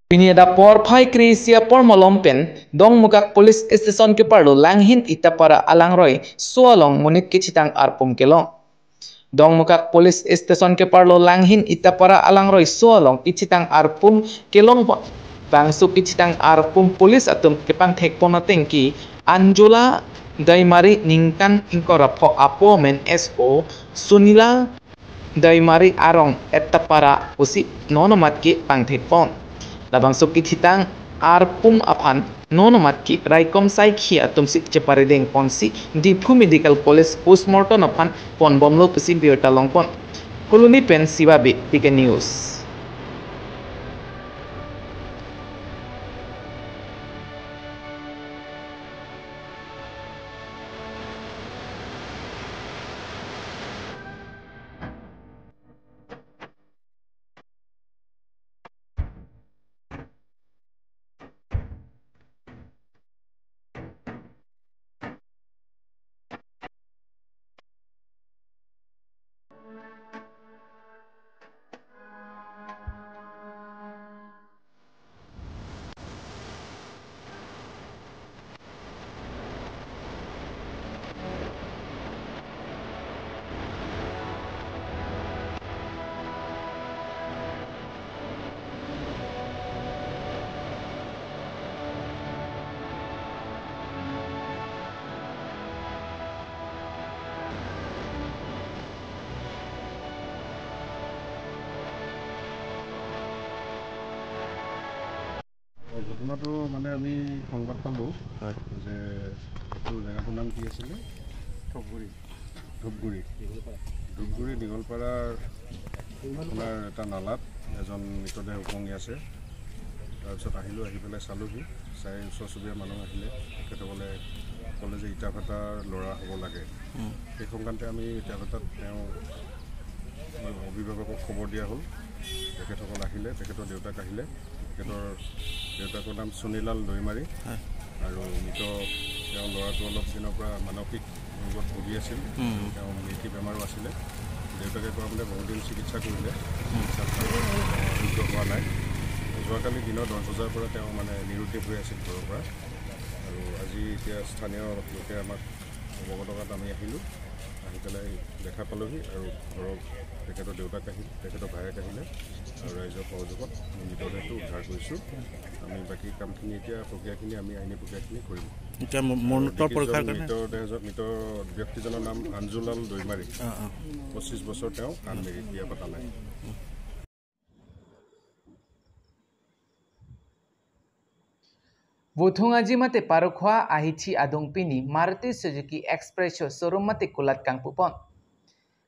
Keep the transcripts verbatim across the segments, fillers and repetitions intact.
Pini adap porphai kre-isi apor malom pen Dongmukak Police Station keparlo Langhin Itapara alangroi so along monit kechitang arpum kelong. Dongmukak Police Station keparlo Langhin Itapara alangroi so along kechitang arpum kelongpon. Bangso kechitang arpum police atum kepangthekpon ateng ke Anjula Daimari ningkan ingkoi ra pho apo amen S O Sunila Daimari arong Itapara pusi non amat kepangthekpon. Labangso kechitang arpum aphan non amat ke raikom saikhi atumsi cheparidengponsi Diphu Medical College postmortem aphan ponbomlo pusi birta longpon. Koloni pen Siva Bey, T K News. ঘটনাটো মানে আমি সংবাদ পালোঁ। হয়। যে এইটো জেগাটোৰ নাম কি আছিলে? ধূপগুৰি। ধূপগুৰি। দীঘলপাৰা। ধূপগুৰি দীঘলপাৰাৰ আপোনাৰ এটা নালাত এজন মৃতদেহ উপঙি আছে। তাৰপিছত আহিলোঁ, আহি পেলাই চালোঁহি। চাই ওচৰ চুবুৰীয়া মানুহ আহিলে, তেখেতসকলে ক'লে যে ইটা ভাটাৰ ল'ৰা হ'ব লাগে। উম। সেই সংক্ৰান্তে আমি ইটা ভাটাত তেওঁ অভিভাৱকক খবৰ দিয়া হ'ল। তেখেতসকল আহিলে, তেখেতৰ দেউতাক আহিলে। তেখেতৰ দেউতাকৰ নাম চুনীলাল দৈমাৰী। হয়। আৰু মৃত তেওঁৰ ল'ৰাটো অলপ দিনৰ পৰা মানসিক ৰোগত ভুগি আছিল। উম। তেওঁ মৃগী বেমাৰো আছিলে। দেউতাকে কোৱা মতে বহুদিন চিকিৎসা কৰিলে। উম। চিকিৎসাত আৰোগ্য হোৱা নাই। যোৱাকালি দিনৰ দহ বজাৰ পৰা তেওঁ মানে নিৰুদ্দেশ হৈ আছিল ঘৰৰ পৰা। আৰু আজি এতিয়া স্থানীয় লোকে আমাক অৱগত কৰাত আমি আহিলোঁ। আহি পেলাই দেখা পালোঁহি আৰু ঘৰৰ তেখেতৰ দেউতাক আহিল, তেখেতৰ ভায়েক আহিলে আৰু ৰাইজৰ সহযোগত আমি মৃতদেহটো উদ্ধাৰ কৰিছোঁ। আমি বাকী কামখিনি এতিয়া প্ৰক্ৰিয়াখিনি আমি আইনী প্ৰক্ৰিয়াখিনি কৰিম। এতিয়া ম-, মৰণোত্তৰ পৰীক্ষাৰ কাৰণে? মৃতদেহ, মৃত ব্যক্তিজনৰ নাম আঞ্জুলাল দৈমাৰী। অ, অ। পঁচিছ বছৰ, তেওঁ আনমেৰিড, বিয়া পতা নাই। Vothung aji mate parokhoa ahithi adung pini Maruti Suzuki Xpander showroom mate kulat kangpupon.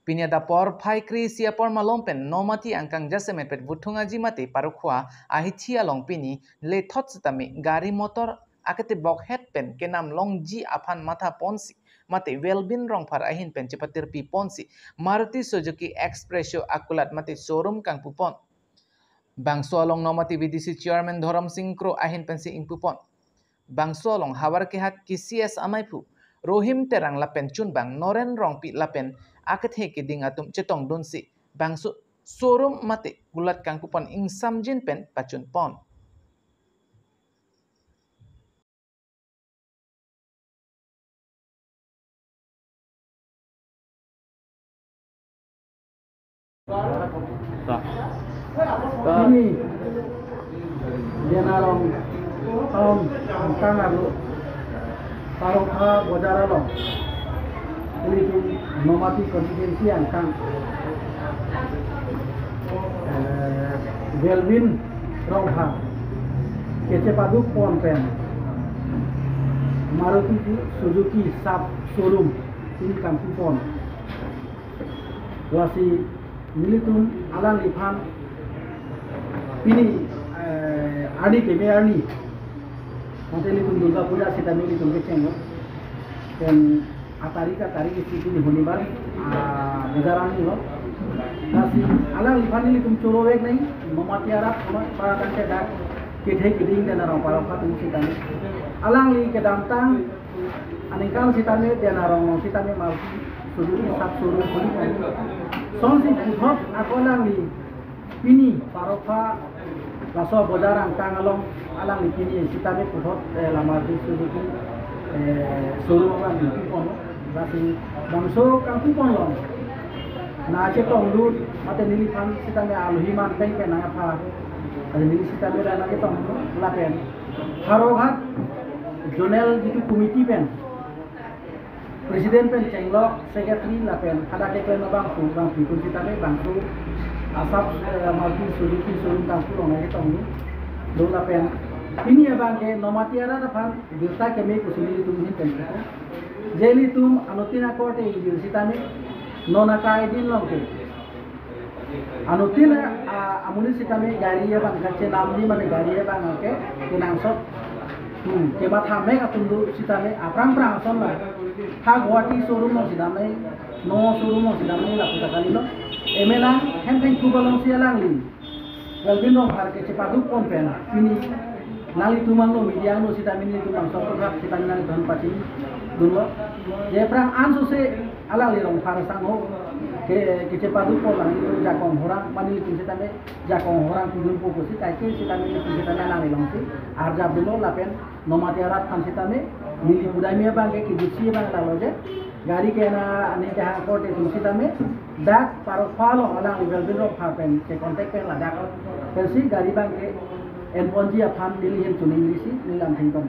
Pini adap porphai kre-isi apor malom pen nomati angkang jasemet pet Vothung aji mate parokhoa ahithi along pini lethot setame gari motor aketebok het pen kenam longji aphan mathaponsi mate Welbin Rongphar ahin pen chepatirpiponsi Maruti Suzuki Xpander akulat mate showroom kangpupon. Bangso along nomati V D C chairman Dhorom Sing Kro ahin pensi ingpupon. Bangso along havar kehat K C S amaiphu Rohim Terang lapen chunbang Noren Rongpi lapen akethe keding atum chetongdunsi bangso showroom mate kulat kangpupon ingsamjin pen pachunpon. Ini Denarong town angkang arlo Parokha bojar along, ini tu nomati constituency angkang, eh, Welbin Rongphar kechepadukpon pen Maruti Suzuki sub showroom pini kangpupon. Lasi nelitum alangliphan pini, eh, arni keme arni, mate nelitum Durga Puja seta nelitum kechenglo. Pen atarik atarik isi pini honibar, ah, bojar arni lo. Lasi alangliphan nelitum choro vek nang, nomati arat, nomati para tangte dak kethe keding Denarong Parokha atum sitame. Alangli kedamtang aningkan sitame Denarong along sitame Maruti Suzuki sub showroom khuli kan. Sonsi puthot ako alangli pini Parokha Laso bojar angkang along alangli pini sitame puthot, eh, la Maruti Suzuki, eh, showroom along ingpu pon. Lasi bangso kangpu pon long. Na chetongdun, mate neliphan sitame alohi man peng pen nangpha. Lasi neli sitame la nangchetongdun lapen Howraghat Zonal jitu committee pen President pen chenglok, Secretary lapen hadak keklem abang pu, bang pikun sitame bangso asap, eh, Maruti Suzuki showroom kangpu long nangchetongdun. Dun lapen pini abangke Nomati arat aphan birta keme pusi nelitum ahin pen kiko. Je ilitum anuttin akorte ingjir sitame non akai din along ke anuttin, ah, amonit sitame gari abang kachenamji mane gari abang ke kenangsot, hmm, kematha mek atum do sitame aphrang phrang ason la. Ha Guwahati showroom alongsi damnang, no showroom alongsi damnang lapu ta kalilo. Emenang hemthengkhup alongsi alangli Welbin Rongphar kechepaduk pon pen pini nanglitum angno, media angno sitame nelitum bangso program sitame nanglitum pachini dunlo. Je aphrang ansose alangli Rongphar sangho ke, kechepaduk pon, nanglitum jakong horang mane nelitum sitame jakong horang pidunpo pusi kaike sitame nelitum sitame alangli alongsi arjap dunlo lapen Nomati arat aphan sitame neli pudamji abangke kejutsi abang lalo je gari ke na ani jahang korte atum sitame dak Parokpha along alangli Welbin Rongphar pen che contact pen ladak pensi gari abangke enponji aphan neli ahin choningri si neli lam thengtong.